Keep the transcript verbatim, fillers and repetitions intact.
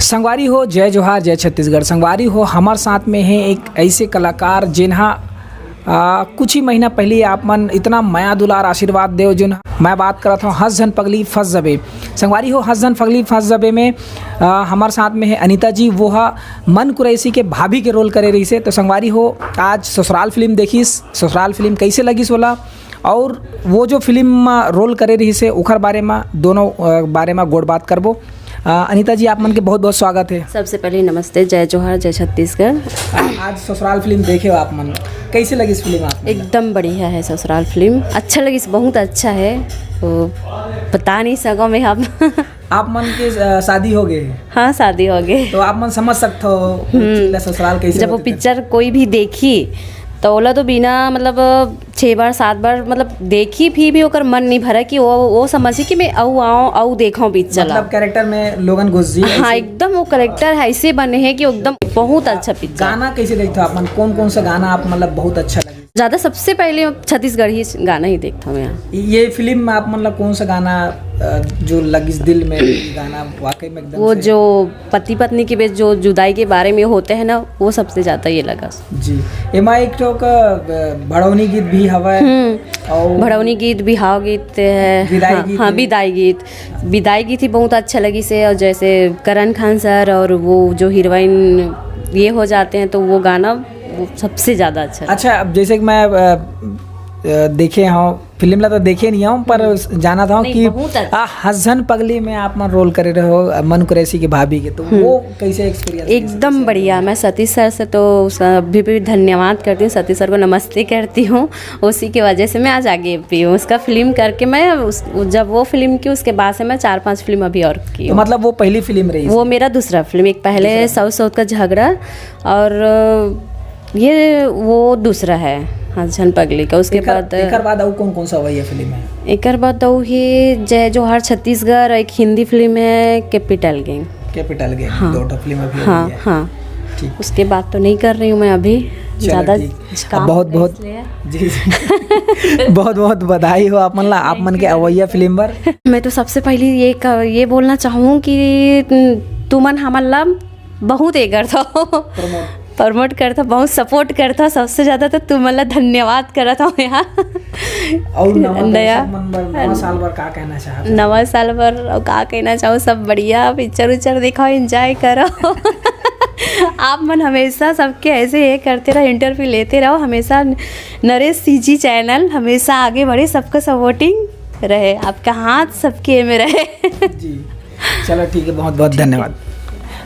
संगवारी हो, जय जोहार, जय छत्तीसगढ़। संगवारी हो, हमर साथ में हे एक ऐसे कलाकार, जेन हा, आ, कुछ ही महीना पहले आप मन इतना मया दुलार आशीर्वाद देव, जोन मैं बात करत हूँ हंस झन पगली फंस जबे। संगवारी हो, हंस झन पगली फंस जबे में, आ, हमर साथ में हे अनिता जी, वो हा मन कुरैशी के भाभी के रोल करे रहिसे। तो संगवारी हो, आज ससुराल फिल्म देखिस, ससुराल फिल्म कैसे लगिस ओला, और वो जो फिल्म म रोल करे रहिसे, ओखर बारे म, दोनों, अ, बारे म गोठ बात करबो। अ, अनिता जी, आप मन के बहुत-बहुत स्वागत हे। सबसे पहले नमस्ते, जय जोहार, जय छत्तीसगढ़। आ-, आज ससुराल फिल्म देखे हो आप मन, कैसे लगिस फिल्म आप मन? एकदम बढ़िया है ससुराल फिल्म, अच्छा लगिस, बहुत अच्छा है। वो बता नहीं सको मैं अब। आप मन के, अ, शादी हो गए? हाँ, शादी हो गए। तो आप मन समझ सकते हो, हम्म। ससुराल कैसे जब वो होते थे? पिक्चर कोई भी देखी, तो ओला तो बिना, मतलब, छह बार, सात बार, मतलब, देखी, फिर भी ओकर मन नहीं भरा कि वो, वो समझी कि मैं अऊ आऊं, अऊ देखूं पिक्चर ला। मतलब, कैरेक्टर में लोगन घुस जी, हाँ, ऐसे? एकदम वो कैरेक्टर ऐसे बने हैं कि एकदम बहुत अच्छा पिक्चर। गाना कैसे देखते हो आप मन? कौन कौन सा गाना आप, मतलब, बहुत अच्छा लगे? ज्यादा सबसे पहले छत्तीसगढ़ी गाना ही देखता हूँ यहाँ। ये फिल्म में आप, मतलब, कौन सा गाना, अ, जो लगिस दिल में, ये गाना वाकई में एकदम वो से जो पति पत्नी के बीच जो जुदाई के बारे में होते हैं ना, वो सबसे ज्यादा ये लगा। जी, एमा एक ठो का, अ, भड़ौनी गीत भी हवय। हम्म। और भड़ौनी गीत, बिहाव गीत है। विदाई हाँ, गीत हाँ, है। विदाई गीत, विदाई गीत ही बहुत अच्छा लगिस हे। और जैसे करण खान सर और वो जो हीरोइन ये हो जाते हैं, तो वो गाना वो सबसे ज्यादा अच्छा लगा। अच्छा, अब जैसे कि मैं, अ, अ, देखे हूँ, फिल्म ला तो देखे नहीं हूँ, पर हम्म। जाना था नहीं, कि बहुत अच्छा। आ, हंस झन पगली में आप मन रोल करे रहे हो, अ, मन कुरैशी की भाभी के, तो हम्म। वो कैसे एक्सपीरियंस? एकदम बढ़िया। मैं सतीश सर से तो उसका अभी भी धन्यवाद करती हूँ, सतीश सर को नमस्ते करती हूँ। उसी की वजह से मैं आज आगे भी हूँ। उसका फिल्म करके मैं उस, जब वो फिल्म की, उसके बाद से मैं चार पांच फिल्म अभी और की तो हूँ। मतलब, वो पहली फिल्म रही? वो मेरा दूसरा फिल्म, एक पहले दूसरा। साउथ साउथ का झगड़ा, और ये वो दूसरा है, हंस झन पगली का। उसके एकर, बाद एकर बाद और कौन कौन सा हुआ ये फिल्म है? एकर बाद तो ही जय जोहार छत्तीसगढ़, एक हिंदी फिल्म है कैपिटल गैंग। कैपिटल गैंग, हाँ। दो ठो फिल्म अभी हाँ, हुई है। हाँ। ठीक। उसके बाद तो नहीं कर रही हूँ मैं अभी चलो, ज़्यादा ठीक। काम बहुत, है बहुत, इसलिए। जी, जी। बहुत, बहुत बधाई हो आप मन ला, आप मन के अवैया फिल्म बर। मैं तो सबसे पहले ये क-, ये बोलना चाहूँ कि तुमन हमन ला बहुत ये करत हो, प्रमोट। प्रमोट करत हो, बहुत सपोर्ट करत हो। सबसे ज्यादा तो तुमन ला धन्यवाद करत हो यहाँ। और नवा नया। दर्शक मन बर, नवा साल बर का कहना चाहत हो? नवा साल बर और का कहना चाहूँ, सब बढ़िया, पिक्चर उच्चर दिखाओ, एंजॉय करो। आप मन हमेशा सबके ऐसे ये करते रहो, इंटरव्यू लेते रहो, हमेशा नरेश सीजी चैनल हमेशा आगे बढ़े, सबका सपोर्टिंग रहे, आपका हाथ सबके में रहे। जी, चलो, ठीक है, बहुत बहुत धन्यवाद।